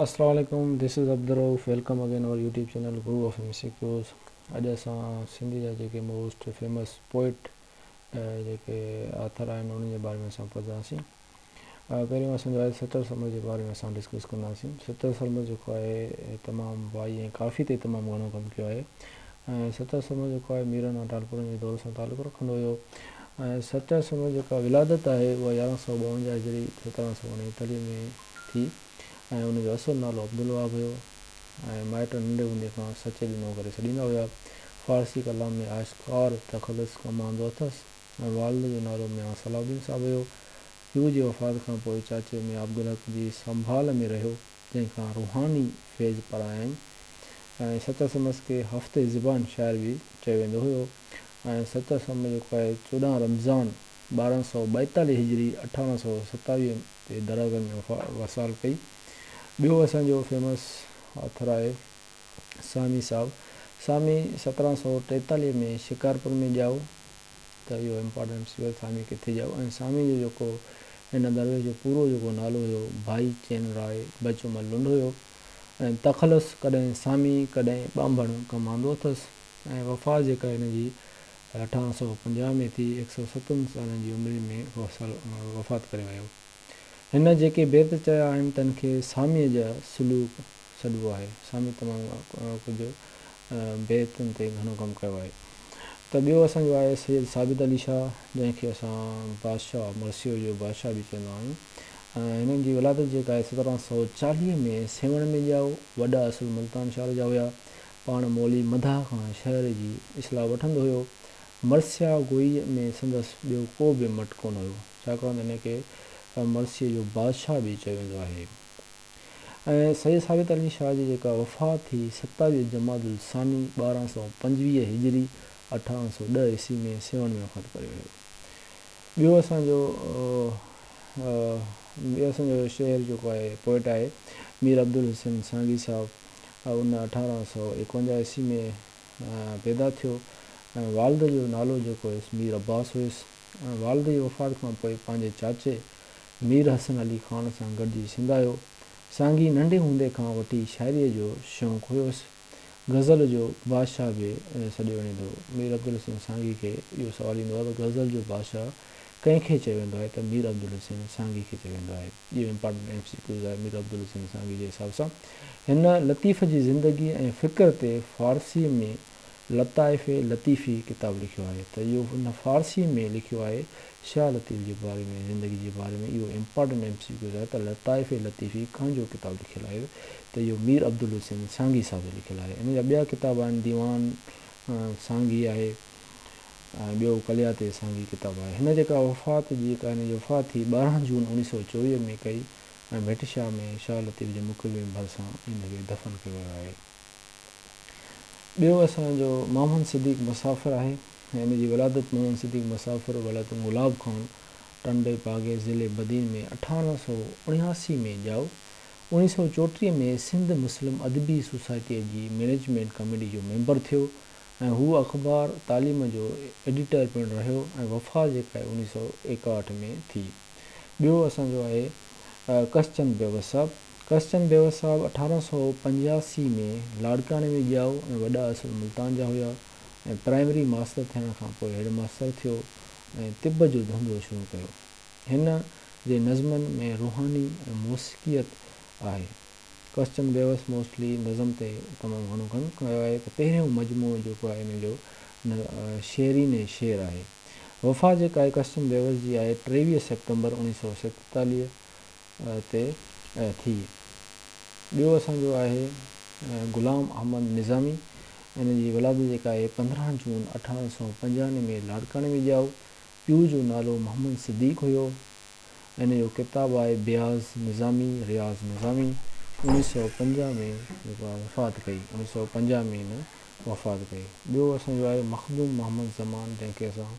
السلام عليڪم this is Abdul Rauf welcome again our YouTube channel Guru of M C Qs اڄ اسان سنڌي جا جيڪي موسٽ فيمس پوئٽ جيڪي آٿر آهن انهن جي باري ۾ اسان پڙهنداسين پهريون اسان جو آهي سچل سرمست جي باري ۾ اسان ڊسڪس ڪنداسين سچل سرمست جيڪو آهي تمام وائي ۽ ڪافي تي تمام گهڻو ڪم ڪيو آهي ۽ سچل سرمست جيڪو آهي ميرن ۽ ٽالپرن جي دور سان تعلق رکندو هيو ۽ سچل سرمست جيڪا ولادت آهي اها 1152 هجري 1739 ۾ ٿي ۽ ان جو اصل نالو عبدالوهاب هيو ۽ مائٽ ننڍي هوندي کان سچي ڏنو ڪري سڏيندا هيا. فارسي ڪلام ۾ آشڪار تخلص ڪم آندو اٿس ۽ والد جو نالو ميان صلاح الدين صاحب هيو. پيء جي وفات کان پوء چاچي ميان عبدالحق جي سنڀال ۾ رهيو، جنهن کان روحاني فيض پرايائين ۽ سچل سرمست کي هفت زبان شاعر به چيو ويندو هيو ۽ سچل سرمست جيڪو آهي 14 رمضان 1242 هجري 1827 تي درازن ۾ وصال ڪئي. ٻيو اسان جو فيمس آٿر آهي سامي صاحب. سامي 1743 ۾ شڪارپور ۾ ڄائو ته اهو امپارٽنٽ سي سامي ڪٿي ڄائو ۽ سامي جو جيڪو هن درويش جو پورو جيڪو نالو هيو ڀائي چين راء بچومل لنڊ هيو ۽ تخلص ڪڏهن سامي ڪڏهن ٻانڀڻ ڪم آندو اٿس ۽ وفات جيڪا هن جي 1850 ۾ ٿي هڪ سئو ستن سالن جي عمري ۾ وفات ڪري ويو. هن جيڪي بيت چيا آهن تن کي ساميء جا سلوڪ سڏبو آهي. سامي تمام ڪجهه بيتن تي گهڻو ڪم ڪيو آهي. ته ٻيو اسان جو آهي سيد ثابت علي شاهه جنهن کي اسان بادشاهه مرثيو جو بادشاهه به چوندا آهيون. هنن جي ولادت جيڪا آهي 1740 ۾ سيوهڻ ۾ ڄائو. وڏا اصل ملتان شهر جا هيا. پاڻ مولوي مداح کان شعر جي اصلاح وٺندو هيو. مرثيه گوئيء ۾ سندس ٻيو ڪو به مٽ ڪونه هيو، ڇاڪاڻ ته هن کي مرثيي جو بادشاهه به چيو ويندو آهي. ۽ سيد ثابت علي شاهه جي جيڪا وفات ٿي 27 جمادي الثاني 1225 هجري 1810 عيسوي ۾ سيوهڻ ۾ وفات ڪري ويو. ٻيو اسان جو ٻيو اسان جو شعر جيڪو آهي پوئٽ آهي مير عبدالحسين سانگي صاحب ان 1851 عيسوي ۾ پيدا ٿيو ۽ والد جو نالو جيڪو هيس مير عباس هيس ۽ والد جي وفات کان پوء پنهنجي چاچي مير حسن علي خان سان گڏجي سنڌ آيو. سانگي ننڍي هوندي کان وٺي شاعريء جو شوق هيس. غزل جو بادشاهه به سڏيو وڃي ٿو. مير عبدالحسين سانگي کي اهو سوال ايندو آهي ته غزل جو بادشاهه ڪنهن کي چيو ويندو آهي ته مير عبدالحسين سانگي کي چيو ويندو آهي. اهو امپارٽنٽ ايم سي ڪيوز آهي مير عبدالحسين سانگي جي حساب سان. هن لطيف جي زندگي ۽ فڪر تي فارسيء ۾ لطائف لطيفي ڪتاب لکيو آهي ته اهو هن فارسيء ۾ لکيو آهي شاهه لطيف جي باري ۾ زندگي جي باري ۾ اهو امپارٽنٽ ايم سي ڪيوز آهي ته لطائف لطيفي ڪنهن جو ڪتاب لکيل آهي ته اهو مير عبدالحسين سانگي صاحب جو لکيل آهي. ان جا ٻيا ڪتاب آهن ديوان سانگي آهي. ۽ ٻيو ڪليات سانگي ڪتاب آهي. هن جيڪا وفات جيڪا هن جي وفات ٿي 12 جون 1924 ۾ ڪئي ۽ ڀٽ شاهه ۾ شاهه لطيف جي مقبري ڀرسان هن کي دفن ڪيو ويو آهي. ٻيو اسان جو محمد صديق مسافر آهي. هن جي ولادت محمد صديق مسافر ولد گلاب خان ٽنڊي باگي ضلعي بدين ۾ 1879 ۾ ڄائو. 1934 ۾ سنڌ مسلم ادبي سوسائٽيء جي مئنيجمينٽ ڪميٽي جو ميمبر ٿيو. ۽ هو اخبار تعليم جو ايڊيٽر پڻ رهيو ۽ وفات جيڪا آهي 1961 ۾ ٿي. ٻيو اسان جو آهي ڪشچند بيوس صاحب. ڪشچند بيوس صاحب 1885 ۾ لاڙڪاڻي ۾ ڄائو ۽ وڏا اصل ملتان جا هيا ۽ پرائمري ماستر ٿيڻ کان پوء هيڊ ماستر ٿيو ۽ طب جو ڌنڌو شروع ڪيو. هن جي نظمن ۾ روحاني ۽ موسيقيت آهي. ڪرسچن بيوس موسٽلي نظم تي تمام گهڻو ڪم ڪيو آهي ته پهريون مجموعو جيڪو آهي ان جو شيرين شعر آهي. وفا جيڪا آهي ڪرسچن بيوس جي آهي 23 سيپٽمبر 1947 تي ٿي. ٻيو اسان جو آهي غلام احمد نظامي ان جي ولادت جيڪا آهي 15 جون 1895 ۾ لاڙڪاڻي ۾ ڄائو. پيء جو نالو محمد صديق هيو. ان جو ڪتاب آهي بياض نظامي، رياض نظامي، 1950 ۾ جيڪو آهي وفات ڪئي، 1950 ۾ هن وفات ڪئي. ٻيو اسان جو آهي مخدوم محمد زمان جنهن کي اسان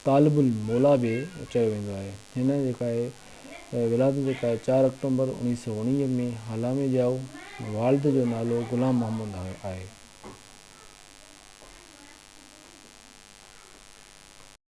طالب الموليٰ به چيو ويندو آهي. هن جيڪا آهي ولادت جيڪا آهي 4 آڪٽومبر 1919 ۾ هالا ۾ ڄائو. والد جو نالو غلام محمد آهي.